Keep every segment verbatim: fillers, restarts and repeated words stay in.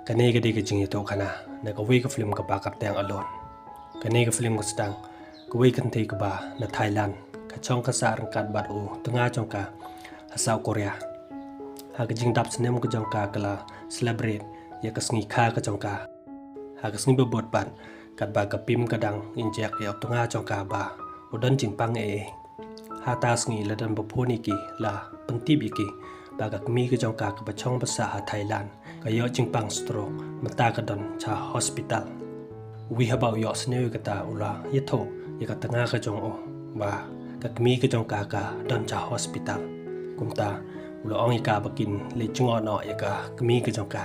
Kane ka dei ka jingïathuhkhana na kawei ka film kaba kyrteng Alone. Kane ka film ka sdang kawei ka kynthei kaba na Thailand, ka shong ka sah ryngkat bad u tnga jong ka ha South Korea. Ha ka jingdap snem ka jong ka, ka la celebrate ïa ka sngi kha ka jong ka. Ha ka sngi ba bud pat, katba ka Pim ka dang inject ïa u tnga jong ka ba u don jingpang ei ei. Hata sngi la don ba phone ïa ki, la pyntip ïa ki ba ka kmie ka jong ka kaba shong ba sah ha Thailand ka ïoh jingpang stroke, mynta ka don sha hospital. Uwei haba u ïohsngew ïa kata, u la ïathuh ïa ka tnga ka jong u ba ka kmie ka jong ka ka don sha hospital. Kumta u la ong ïa ka ba kin leit jngoh noh ïa ka kmie ka jong ka.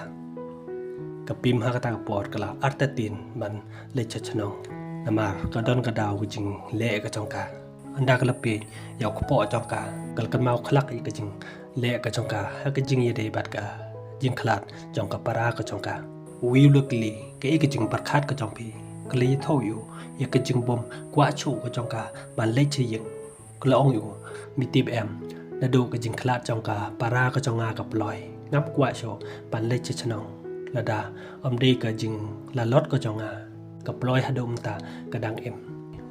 Ka Pim ha kata ka por ka la artatien ban leit sha shnong, namar ka don ka daw ka jingleh ka jong ka. Ynda ka la peit ïa u kpoh jong ka, ka la kynmaw khlak ïa ka jingleh ka jong ka ha ka jingïadei bad ka jingkhlad jong ka para ka jong ka. Uwei u la kylli, kaei ka jingpyrkhat ka jong phi? Ka la ïathuh ïa u ïa ka jingbym kwah shuh ka jong ka ban leit sha ïing. Ka la ong ïa u, me tip em, naduh ka jingkhlad jong ka para ka jong nga ka Ploi, ngam kwah shuh ban leit sha shnong. Lada ym dei ka jinglalot ka jong nga, ka Ploi haduh mynta ka dang im.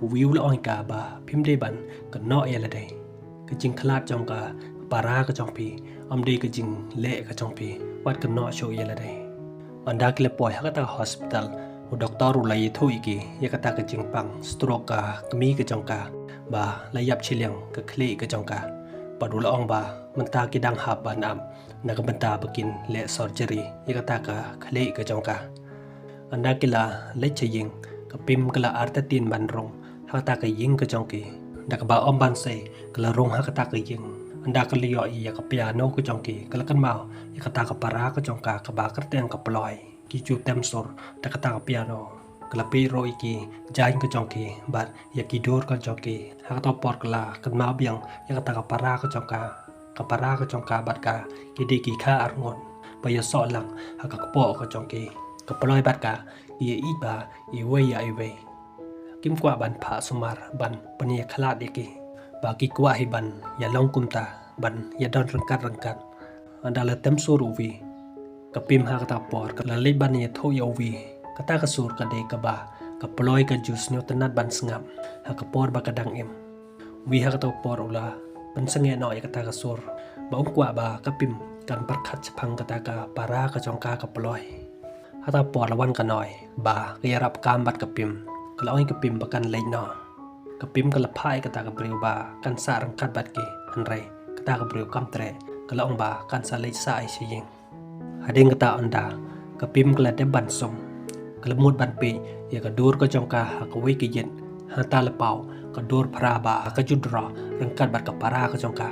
Uwei u la ong ïa ka ba phim dei ban kynnoh ïa lade. Ka jingkhlad jong ka para ka jong phi ym dei ka jingleh ka jong phi, wat kynnoh shuh ïa lade. Ynda ki la poi ha kata ka hospital, u doktor u la ïathuh ïa ki ïa kata ka jingpang stroke ka kmie ka jong ka, ba la ïap shiliang ka khlieh ka jong ka. Bad u la ong ba mynta ki dang hap ban ap na ka bynta ba kin leh surgery ïa kata ka khlieh ka jong ka. Ynda ki la leit sha ïing, ka Pim ka la artatien ban rung ha kata ka ïing ka jong ki. Da kaba ym ban sei, ka la rung ha kata ka ïing. Ynda ka la ïohi ïa ka piano ka jong ki, ka la kynmaw ïa kata ka para ka jong ka kaba kyrteng ka Ploi. Ki ju tem sur da kata ka piano. Ka la peit ruh ïa ki jaiñ ka jong ki bad ïa ki dur ka jong ki. Ha kata ka por ka la kynmaw biang ïa kata ka para ka jong ka. Ka para ka jong ka bad ka ki dei ki kha arngut ba ïasoh lang ha ka kpoh ka jong ki. Ka Ploi bad ka ki ïa ïeit ba iwei ïa iwei. Kim kwah ban phah sumar ban pynïakhlad ïa ki, ba ki kwah hi ban ïalong kumta, ban ïadon ryngkat ryngkat. Ynda la tem sur uwei, ka Pim ha kata ka por ka la leit ban ïathuh ïa uwei. Kata ka sur ka dei kaba ka Ploi ka ju sngewtynnat ban sngap ha ka por ba ka dang im. Uwei ha kata ka por u la pynsangeh noh ïa kata ka sur, ba um kwah ba ka Pim kan pyrkhat shaphang kata ka para ka jong ka ka Ploi. Ha kata ka por la wan ka Noi ba ka ïarap kam bad ka Pim. Ka la ong ïa ka Pim ba kan leit noh. Ka Pim ka la phah ïa kata ka briew ba kan sah ryngkat bad ki, hynrei kata ka briew kam treh, ka la ong ba kan sa leit sah sha ïing. Hadien kata, ynda ka Pim ka la dep ban sum, ka la mut ban peit ïa ka dur ka jong ka ha kawei ka ïit. Hangta la paw ka dur phra ba ka ju draw ryngkat bad ka para ka jong ka.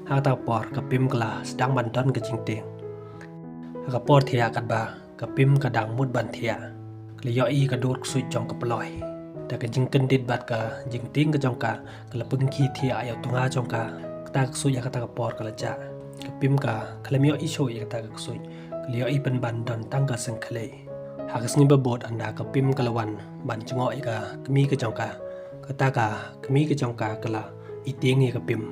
Ha kata ka por ka Pim ka la sdang ban don ka jingtieng. Ha ka por thiah katba ka Pim ka dang mut ban thiah, ka la ïohi ka dur ksuid jong ka Ploi. Da ka jingkyndit bad ka jingtieng ka jong ka, ka la pynkhih thiah ïa u tnga jong ka. Kata ka ksuid ha kata ka por ka la jah. Ka Pim ka khlem ïohi shuh ïa kata ka ksuid, ka la ïohi pynban don tang ka seng khlieh. Ha ka sngi ba bud, ynda ka Pim ka la wan ban jngoh ïa ka kmie ka jong ka, kata ka kmie ka jong ka ka la ïatieng ïa ka Pim.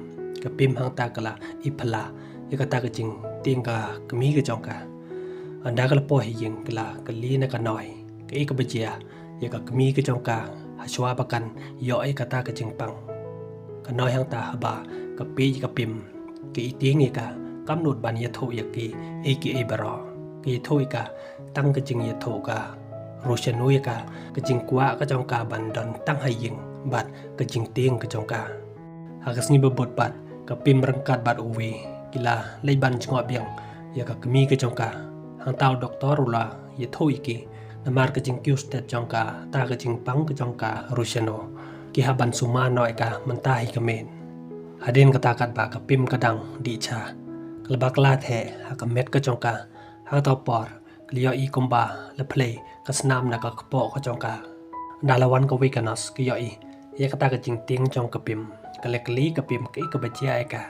Ka Pim hangta ka la ïaphylla ïa kata ka jingtieng ka kmie ka jong ka. Ynda ka la poi ha ïing, ka la kylli na ka Noi kaei kaba jia ïa ka kmie ka jong ka, ha shuwa ba kan ïoh ïa kata ka jingpang. Ka Noi hangta haba ka peit ïa ka Pim ka ïatieng ïa ka, kam nud ban ïathuh ïa kiei kiei baroh. Ka ïathuh ïa ka tang ka jingïathuh ka ruh shano ïa ka, ka jingkwah ka jong ka ban don tang ha ïing bad ka jingtieng ka jong ka. Ha ka sngi ba bud pat, ka Pim ryngkat bad uwei ki la leit ban jngoh biang ïa ka kmie ka jong ka. Hangta u doktor u la ïathuh ïa ki, namar ka jingkiew stet jong ka, ta ka jingpang ka jong ka ruh shano, ki hap ban sumar noh ïa ka mynta hi ka miet. Hadien kata, katba ka Pim ka dang dih sha, ka la bakla theh ha ka met ka jong ka. Ha kata ka por ka la ïohi kumba la plie ka snam na ka kpoh ka jong ka. Ynda la wan kawei ka nurse, ka ïohi ïa kata ka jingtieng jong ka Pim, ka la kylli ka Pim kaei kaba jia ïa ka.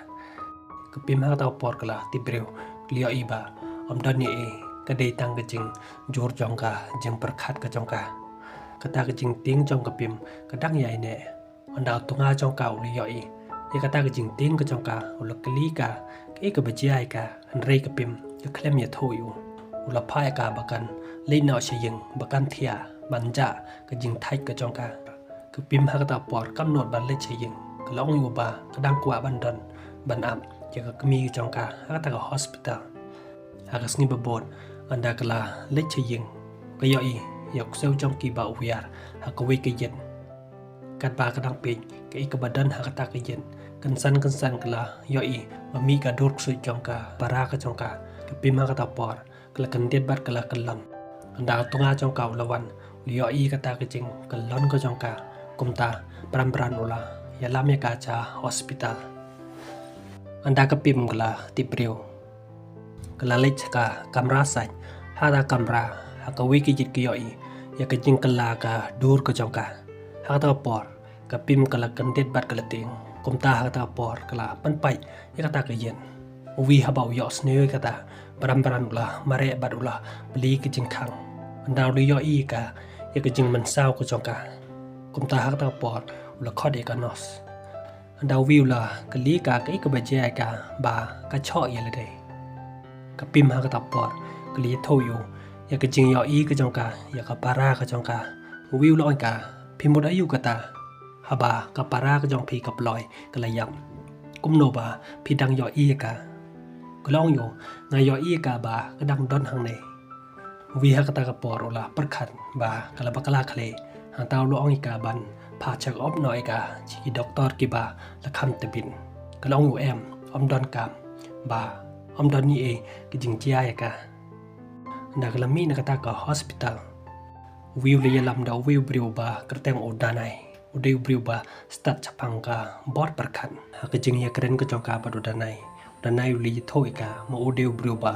Ka Pim ha kata ka por ka la tip briew, ka la ïohi ba ym don ei ei, ka dei tang ka jingjur jong ka, jingpyrkhat ka jong ka. Kata ka jingtieng jong ka Pim ka dang ïaineh. Ynda u tnga jong ka u la ïohi ïa kata ka jingtieng ka jong ka, u la kylli ka kaei kaba jia ïa ka, hynrei ka Pim ka khlem ïathuh ïa u. U la phah ïa ka ba kan leit noh sha ïing, ba kan thiah ban jah ka jingthait ka jong ka. Ka Pim ha kata ka por kam nud ban leit sha ïing, ka la ong ïa u ba ka dang kwah ban don ban ap ïa ka kmie ka jong ka ha kata ka hospital. Ha ka sngi ba bud, ynda ka la leit sha ïing, ka ïohi ïa u ksew jong ki ba u wiar ha kawei ka ïit. Katba ka dang peit kaei kaba don ha kata ka ïit, kynsan kynsan ka la ïohi ba mih ka dur ksuid jong ka para ka jong ka. Ka Pim ha kata ka por ka la kyndit bad ka la kyllon. Ynda u tnga jong ka u la wan, u la ïohi kata ka jingkyllon ka jong ka. Kumta bran bran u la ïalam ïa ka sha hospital. Ynda ka Pim ka la tip briew, ka la leit sha ka kamra sait. Ha kata ka kamra, ha kawei ka ïit ka ïohi ïa ka jingkylla ka dur ka jong ka. Ha kata ka por ka Pim ka la kyndit bad ka la tieng. Kumta ha kata ka por ka la pynpait ïa kata ka ïit. U Wi haba u ïohsngew ïa kata, bran bran u la mareh bad u la plie ka jingkhang. Ynda u la ïohi ïa ka, ïa ka jingmynsaw ka jong ka. Kumta ha kata ka por u la khot ïa ka nurse. Ynda u Wi u la kylli ka kaei kaba jia ïa ka ba ka shoh ïa lade, ka Pim ha kata ka por ka la ïathuh ïa u ïa ka jingïohi ka jong ka ïa ka para ka jong ka. U Wi u la ong ïa ka, phi mut aïu kata haba ka para ka jong phi ka Ploi ka la ïap? Kumno ba phi dang ïohi ïa ka? Ka la ong ïa u, nga ïohi ïa ka ba ka dang don hangne. U Wi ha kata ka por u la pyrkhat ba ka la bakla khlieh. Hangta u la ong ïa ka ban phah check up noh ïa ka sha ki doktor kiba la kham tbit. Ka la ong ïa u, em, ym donkam, ba ym don ei ei ka jingjia ïa ka. Ynda ka la mih na kata ka hospital, u Wi u la ïalam da uwei u briew ba kyrteng u Danai. U dei u briew ba stad shaphang ka bor pyrkhat. Ha ka jingïakren ka jong ka bad u Danai, u Danai u la ïathuh ïa ka ma u dei u briew ba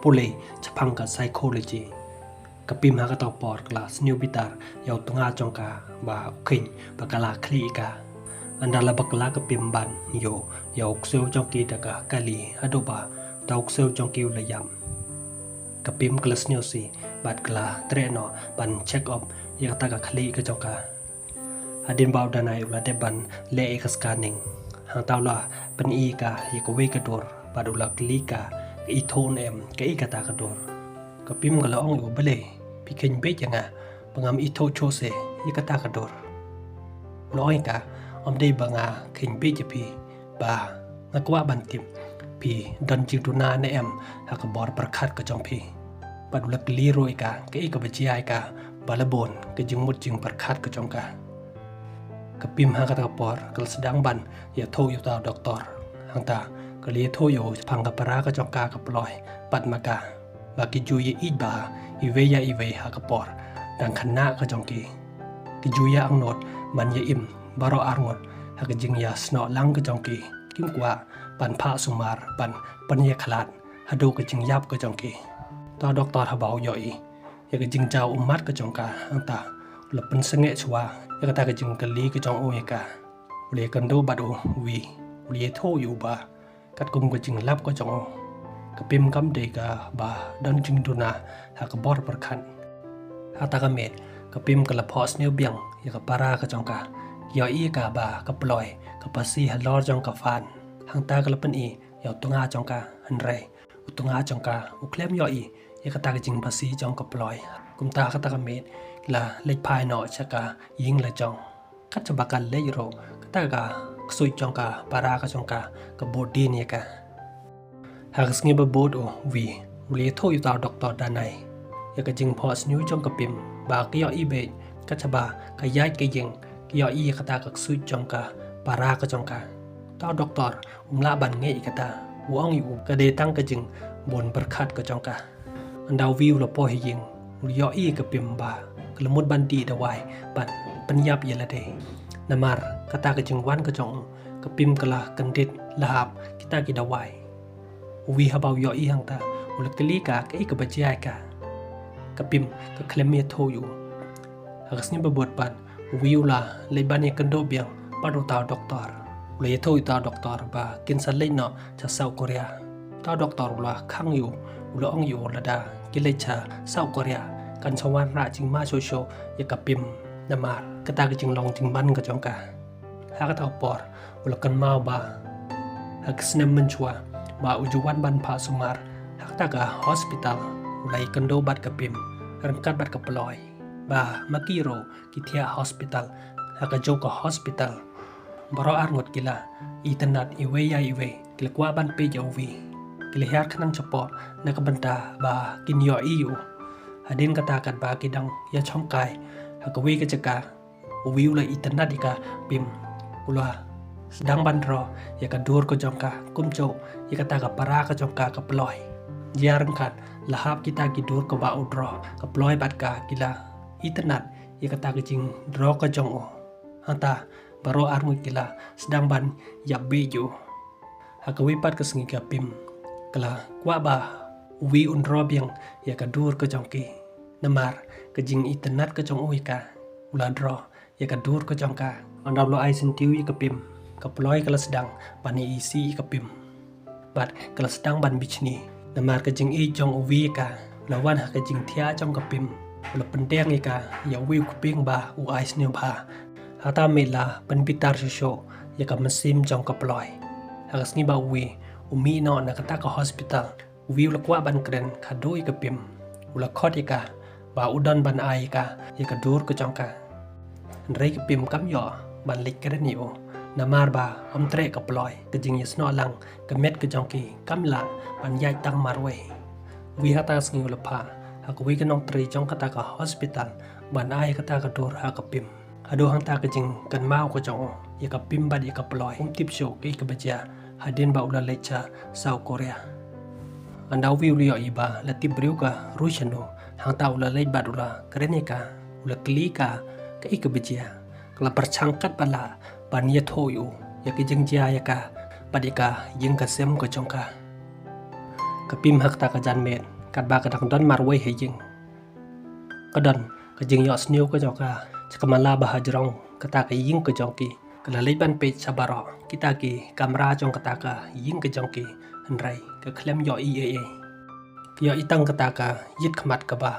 pule shaphang ka psychology. Ka Pim ha kata ka por ka la sniew bitar ïa u tnga jong ka ba u kheiñ ba ka la khlieh ïa ka. Ynda la bakla ka Pim ban ïoh ïa u ksew jong ki da ka kali haduh ba uta u ksew jong ki u la ïap, ka Pim ka la sniew shi bad ka la treh noh ban check up ïa kata ka khlieh ka jong ka. Hadien ba u Danai u la dep ban leh ïa ka scanning, hangta u la pyni ïa ka ïa kawei ka dur bad u la kylli ka, ka ithuh ne em kaei kata ka dur. Ka Pim ka la ong ïa u, balei phi kheiñ beit ïa nga ba ngam ithuh shuh shuh ïa kata ka dur? U la ong ïa ka, ym dei ba nga kheiñ beit ïa phi, ba nga kwah ban tip phi don jingduna ne em ha ka bor pyrkhat ka jong phi. Bad u la kylli ruh ïa ka kaei kaba jia ïa ka ba la bun ka jingmut jingpyrkhat ka jong ka. Ka Pim ha kata ka por ka la sdang ban ïathuh ïa uta u doktor. Hangta ka la ïathuh ïa u shaphang ka para ka jong ka ka Ploi bad ma ka, ba ki ju ïa ïeit bha iwei ïa iwei ha ka por dang khynnah ka jong ki. Ki ju ïa angnud ban ïa im baroh arngut ha ka jingïasnoh lang ka jong ki. Kim kwah ban phah sumar ban pynïakhlad haduh ka jingïap ka jong ki. Uta u doktor haba u ïohi ïa ka jingjaw ummat ka jong ka, hangta u la pynsangeh shuwa ïa kata ka jingkylli ka jong u ïa ka. U la ïakynduh bad u Wi, u la ïathuh ïa u ba katkum ka jinglap ka jong u, ka Pim kam dei kaba don jingduna ha ka bor pyrkhat. Hata ka miet ka Pim ka la phohsniew biang ïa ka para ka jong ka. Ka ïohi ïa ka ba ka Ploi ka phasi halor jong ka fan. Hangta ka la pyni ïa u tnga jong ka, hynrei u tnga jong ka u khlem ïohi ïa kata ka jingphasi jong ka Ploi. Kumta kata ka miet ki la leit phai noh sha ka ïing la jong. Kat shaba ka leit ruh, kata ka ksuid jong ka para ka jong ka ka bud dien ïa ka. Ha ka sngi ba bud u Wi u la ïathuh ïa uta u doktor Danai ïa ka jingphohsniew jong ka Pim ba ka ïohi beit kat shaba ka ïaid ka ïing, ka ïohi ïa kata ka ksuid jong ka para ka jong ka. Uta u doktor um lah ban ngeit ïa kata, u ong ïa u ka dei tang ka jingbun pyrkhat ka jong ka. Ynda u Wi u la poi ha ïing, u la ïohi ïa ka Pim ba ka la mut ban dih dawai ban pynïap ïa lade. Namar kata ka jingwan ka jong u, ka Pim ka la kyndit la hap kita ki dawai. U Wi haba u ïohi hangta u la kylli ka kaei kaba jia ïa ka. Ka Pim ka khlem ïathuh ïa u. Ha ka sngi ba bud pat u Wi u la leit ban ïakynduh biang bad uta u doktor. U la ïathuh ïa uta u doktor ba kin sa leit noh sha South Korea. Uta u doktor u la khang ïa u, u la ong ïa u lada ki leit sha South Korea kan sa wanrah jingma shuh shuh ïa ka Pim namar kata ka jinglong jingman ka jong ka. Ha kata ka por u la kynmaw ba ha ka snem mynshuwa ba u ju wan ban phah sumar ha kata ka hospital. U la ïakynduh bad ka Pim ryngkat bad ka Ploi ba ma ki ruh ki thiah hospital. Ha kajuh ka hospital baroh arngut ki la itynnad iwei ïa iwei, ki la kwah ban peit ïa u Wi. Ki la hiar khnang shapoh na ka bynta ba kin ïohi ïa u. Hadien kata, katba ki dang ïashongkai ha kawei ka jaka, u Wi u la itynnad ïa ka Pim. U la sdang ban draw ïa ka dur ka jong ka kumjuh ïa kata ka para ka jong ka, ka Ploi. Jia ryngkat, la hap kita ki dur kaba u draw, ka Ploi bad ka ki la itynnad ïa kata ka jingdraw ka jong u. Hangta baroh arngut ki la sdang ban ïap beit ïa u. Ha kawei pat ka sngi ka Pim ka la kwah ba u Wi un draw biang ïa ka dur ka jong ki. Namar ka jingitynnad ka jong u ïa ka, u la draw ïa ka dur ka jong ka. Ynda u la ai syntiew ïa ka Pim, ka Ploi ka la sdang ban ïa isih ïa ka Pim bad ka la sdang ban bishni. Namar ka jingïeit jong u Wi ïa ka, u la wan ha ka jingthiah jong ka Pim. U la pyndeng ïa ka ïa uwei u kpieng ba u ai sniew bha. Hangta mih la pynbitar shuh shuh ïa ka mynsiem jong ka Ploi. Ha ka sngi ba u Wi u mih noh na kata ka hospital, u Wi u la kwah ban kren khadduh ïa ka Pim. U la khot ïa ka ba u don ban ai ïa ka ïa ka dur ka jong ka. Hynrei ka Pim kam ïoh ban leit kren ïa u, namar ba ym treh ka Ploi. Ka jingïasnoh lang ka met ka jong ki kam lah ban ïaid tang marwei. U Wi hangta ka sngi u la phah ha kawei ka nongtrei jong kata ka hospital ban ai kata ka dur ha ka Pim. Haduh hangta ka jingkynmaw ka jong u ïa ka Pim bad ïa ka Ploi, um tip shuh kaei kaba jia hadien ba u la leit sha South Korea. Ynda u Wi u la ïohi ba la tip briew ka roi shano, hangta u la leit bad u la kren ïa ka, u la kylli ka kaei kaba jia. Ka la pyrshang katba lah ban ïathuh ïa u ïa ka jingjia ïa ka bad ïa ka ïing ka sem ka jong ka. Ka Pim ha kata ka janmiet, katba ka dang don marwei ha ïing, ka don ka jingïohsniew ka jong ka sha ka mala ba hajrong kata ka ïing ka jong ki. Ka la leit ban peit sha baroh kita ki kamra jong kata ka ïing ka jong ki, hynrei ka khlem ïohi ei ei. Ka ïohi tang kata ka ïit khmat kaba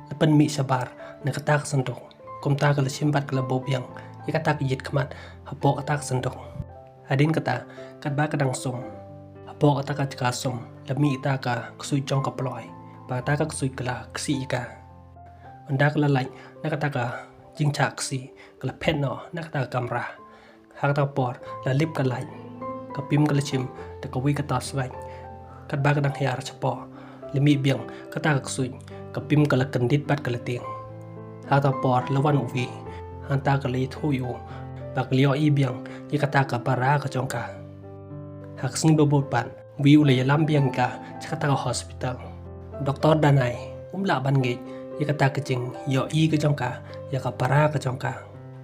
la pynmih shabar na kata ka synduk. Kumta ka la shim bad ka la buh biang ïa kata ka ïit khmat hapoh kata ka synduk. Hadien kata, katba ka dang sum, hapoh kata ka jaka sum la mih kata ka ksuid jong ka Ploi. Ba kata ka ksuid ka la ksih ïa ka. Ynda ka la lait na kata ka jingshah ksih, ka la phet noh na kata ka kamra. Ha kata ka por la lip ka lait. Ka Pim ka la shim da kawei ka torchlight. Katba ka dang hiar shapoh, la mih biang kata ka ksuid. Ka Pim ka la kyndit bad ka la tieng. Ha kata ka por la wan u Wi. Hangta ka la ïathuh ïa u ba ka la ïohi biang ïa kata ka para ka jong ka. Ha ka sngi ba bud pat, u Wi u la ïalam biang ïa ka sha kata ka hospital. U doktor Danai um lah ban ngeit ïa kata ka jingïohi ka jong ka ïa ka para ka jong ka.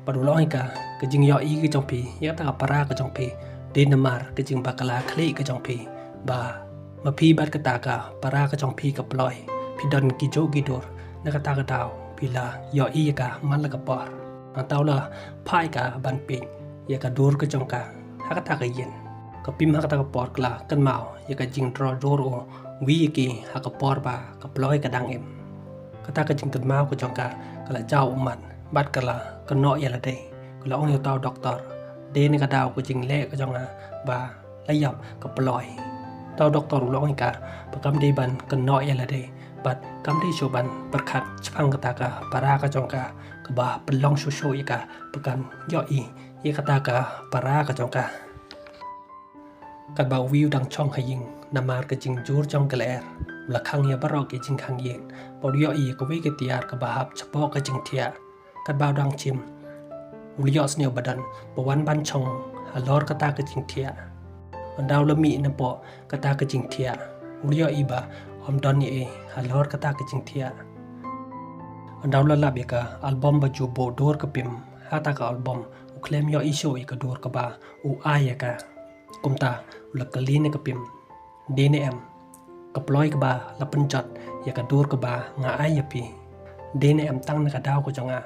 Bad u la ong ïa ka, ka jingïohi ka jong phi ïa kata ka para ka jong phi, dei namar ka jingbakla khlieh ka jong phi, ba ma phi bad kata ka para ka jong phi ka Ploi phi don kijuh ki dur, na kata ka daw phi la ïohi ïa ka man la ka por. Hangta u la phah ïa ka ban peit ïa ka dur ka jong ka ha kata ka ïing. Ka Pim ha kata ka por ka la kynmaw ïa ka jingdraw dur u Wi ïa ki ha ka por ba ka Ploi ka dang im. Kata ka jingkynmaw ka jong ka ka la jaw ummat bad ka la kynnoh ïa lade. Ka la ong ïa uta u doktor, dei na ka daw ka jingleh ka jong nga ba la ïap ka Ploi. Uta u doktor u la ong ïa ka ba kam dei ban kynnoh ïa lade bad kam dei shuh ban pyrkhat shaphang kata ka para ka jong ka, kaba pynlong shuh shuh ïa ka ba kan ïohi ïa kata ka para ka jong ka. Katba u Wi u dang shong ha ïing, namar ka jingjur jong ka lyer u la khang ïa baroh ki jingkhang ïing. Bad u ïohi ïa kawei ka tiar kaba hap shapoh ka jingthiah. Katba u dang shim, u la ïohsngew ba don ba wan ban shong halor kata ka jingthiah. Ynda u la mih napoh kata ka jingthiah, u la ïohi ba ym don ei ei halor kata ka jingthiah. Ynda u la lap ïa ka album ba ju buh dur ka Pim, ha kata ka album u khlem ïohi shuh ïa ka dur kaba u ai ïa ka. Kumta u la kylli na ka Pim, dei ne em ka Ploi kaba la pynjot ïa ka dur kaba nga ai ïa phi? Dei ne em tang na ka daw ka jong nga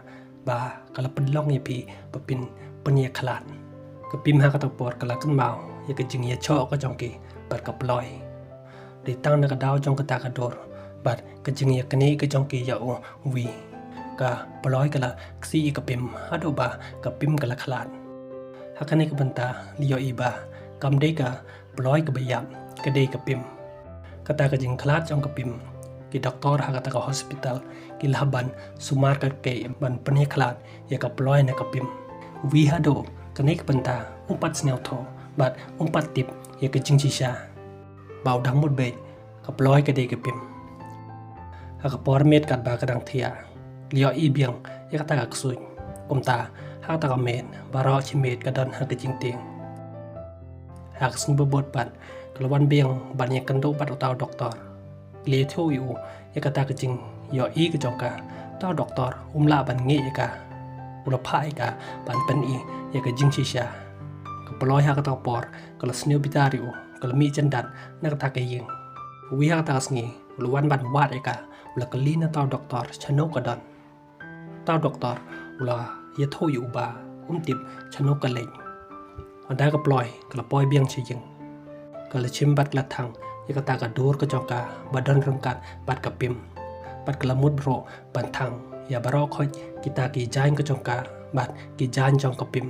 ba ka la pynlong ïa phi ba phin pynïakhlad? Ka Pim ha kata ka por ka la kynmaw ïa ka jingïashoh ka jong ki bad ka Ploi. Dei tang na ka daw jong kata ka dur bad ka jingïaknieh ka jong ki ïa u Wi, ka Ploi ka la ksih ïa ka Pim haduh ba ka Pim ka la khlad. Ha kane ka bynta la ïohi ba kam dei ka Ploi kaba ïap, ka dei ka Pim. Kata ka jingkhlad jong ka Pim Ki doktor ha kata ka hospital ki lah ban sumar ka kei ban pynïakhlad ïa ka Ploi na ka Pim. Wi haduh kane ka bynta um pat sngewthuh bad um pat tip ïa ka jingshisha ba u dang mut beit ka Ploi ka dei ka Pim. Ha ka por miet katba ka dang thiah, la ïohi biang ïa kata ka ksuid. Kumta ha kata ka miet baroh shi miet ka don ha ka jingtieng. Ha ka sngi ba bud pat ka la wan biang ban ïakynduh bad uta u doktor. Ki la ïathuh ïa u ïa kata ka jingïohi ka jong ka. Uta u doktor um lah ban ngeit ïa ka. U la phah ïa ka ban pyni ïa ka jingshisha. Ka Ploi ha kata ka por ka la sniew bitar ïa u, ka la mih jyndat na kata ka ïing. Wi ha kata ka sngi u la wan ban wad ïa ka, u la kylli na uta u doktor shano ka don. Uta u doktor u la ïathuh ïa u ba um tip shano ka leit. Hynda ka Ploi ka la poi biang sha ïing, ka la shim bad ka la thang ïa kata ka dur ka jong ka ba don ryngkat bad ka Pim. Bad ka la mut ruh ban thang ïa baroh khoit kita ki jaiñ ka jong ka bad ki jaiñ jong ka Pim.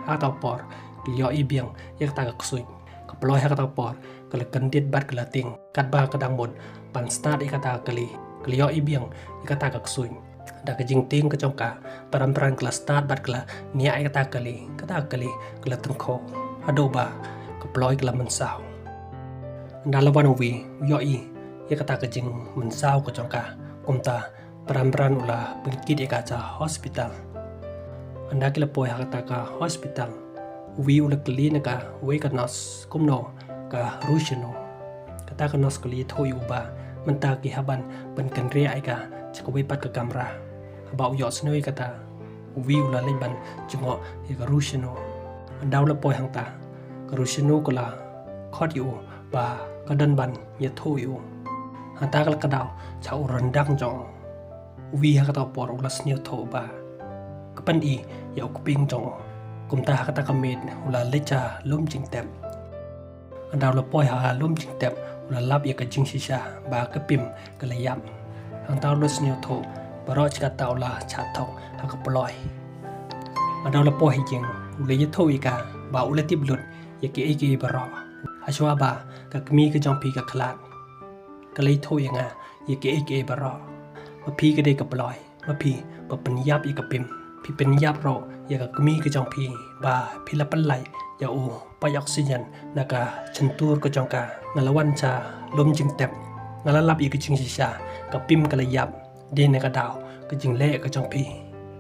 Ha kata ka por ki la ïohi biang ïa kata ka ksuid. Ka Ploi ha kata ka por ka la kyndit bad ka la tieng katba ka dang mut ban stad ïa kata ka kali. Ka la ïohi biang ïa kata ka ksuid. Da ka jingtieng ka jong ka, pran pran ka la stad bad ka la niah ïa kata ka kali. Kata ka kali ka la tyngkhuh haduh ba ka Ploi ka la mynsaw. Hynda la wan u Wi u ïohi ïa kata ka jingmynsaw ka jong ka, kumta pran pran u la pynkit ïa ka sha hospital. Hynda ki la poi ha kata ka hospital, u Wi u la kylli na kawei ka nurse kumno ka riew shano. Kata ka nurse ka la ïathuh ïa u ba mynta ki hap ban pynkynriah ïa ka sha kawei pat ka kamra. Haba u ïohsngew ïa kata, u Wi u la leit ban jngoh ïa ka riew shano. Hynda u la poi hangta, ka riew shano ka la khot ïa u ba ka don ban ïathuh ïa u. Hangta ka la kdaw sha u ryndang jong u. U Wi ha kata ka por u la sngewthuh ba ka pyni ïa u kpieng jong u. Kumta ha kata ka miet u la leit sha lum jingtep. Hynda u la poi ha lum jingtep u la lap ïa ka jingshisha ba ka Pim ka la ïap. Hangta u la sngewthuh baroh shi katta, u la shah thok ha ka Ploi. Hynda u la poi ha ïing u la ïathuh ïa ka ba u la tip lut ïa kiei kiei baroh. Hashwa ba ka kmie ka jong phi ka khlad, ka la ïathuh ïa nga ïa kiei kiei baroh. Ma phi ka dei ka Ploi, ma phi ba pynïap ïa ka Pim. Phi pynïap ruh ïa ka kmie ka jong phi ba phi la pynlait ïa u paip oxygen na ka shyntur ka jong ka. Nga la wan sha lum jingtep, nga la lap ïa ka jingshisha, ka Pim ka la ïap. Dei na ka daw ka jingleh ka jong phi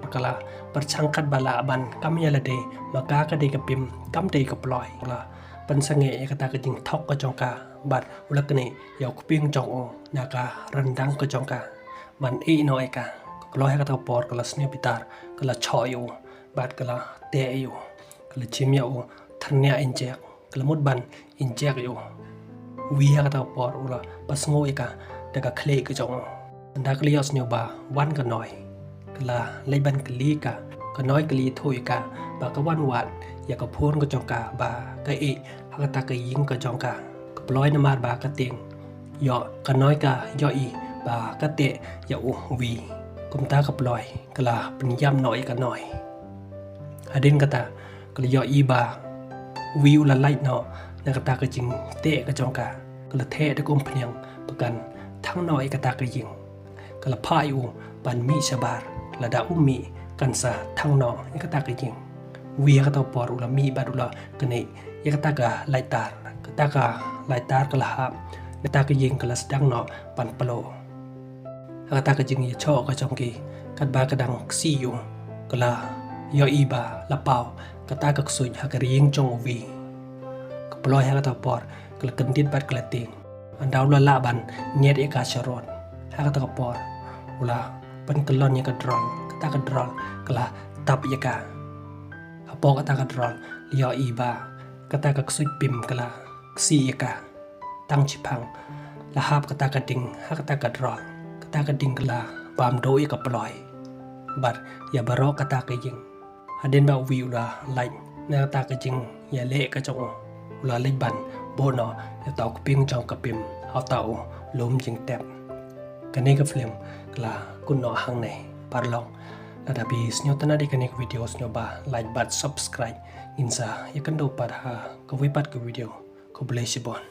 ba ka la pyrshang katba lah ban kam ïa lade, ma ka ka dei ka Pim, kam dei ka Ploi. U la pynsangeh ïa kata ka jingthok ka jong ka bad u la knieh ïa u kpieng jong u na ka ryndang ka jong ka ban ïeh noh ïa ka. Ka Ploi ha kata ka por ka la sniew bitar, ka la shoh ïa u bad ka la teh ïa u, ka la shim ïa u thyrniah injek. Ka la mut ban injek ïa u. U Wi ha kata ka por u la pynsngew ïa ka da ka khlieh ka jong u. Hynda ka la ïohsngew ba wan ka Noi, ka la leit ban kylli ka. Ka Noi ka la ïathuh ïa ka ba ka wan wad ïa ka phone ka jong ka ba ka ïeh ha kata ka ïing ka jong ka. Ka Ploi namar ba ka tieng, ïoh ka Noi ka ïohi ba ka teh ïa u Wi. Kumta ka Ploi ka la pynïap noh ïa ka Noi. Hadien kata ka la ïohi ba u Wi u la lait noh na kata ka jingteh ka jong ka. Ka la theh da ka umphniang ba kan thang noh ïa kata ka ïing. Ka la phah ïa u ban mih shabar, lada um mih kan sa thang noh ïa kata ka ïing. U Wi ha kata ka por u la mih bad u la knieh ïa kata ka lighter. Kata ka lighter ka la hap, kata ka ïing ka la sdang noh ban ploh. Ha kata ka jingïashoh ka jong ki, katba ka dang ksih ïa u, ka la ïohi ba la paw kata ka ksuid ha ka ïing jong u Wi. Ka Ploi ha kata ka por ka la kyndit bad ka la tieng. Hynda u la lah ban ñiad ïa ka sharud, ha kata ka por u la pynkyllon ïa ka drol. Kata ka drol ka la tap ïa ka. Hapoh kata ka drol la ïohi ba kata ka ksuid Pim ka la ksih ïa ka. Tang shiphang la hap kata ka ding ha kata ka drol. Kata ka ding ka la bam duh ïa ka Ploi bad ïa baroh kata ka ïing. Hadien ba u Wi u la lait na kata ka jingïaleh ka jong u, u la leit ban buh noh ïa uta u kpieng jong ka Pim ha uta u lum jingtep. Kane ka film ka la kut noh hangne paralok. Lada phi sngewtynnat ïa kane ka video, sngewbha like bad subscribe. Ngin sa ïakynduh pat ha kawei pat ka video. Khublei shibun.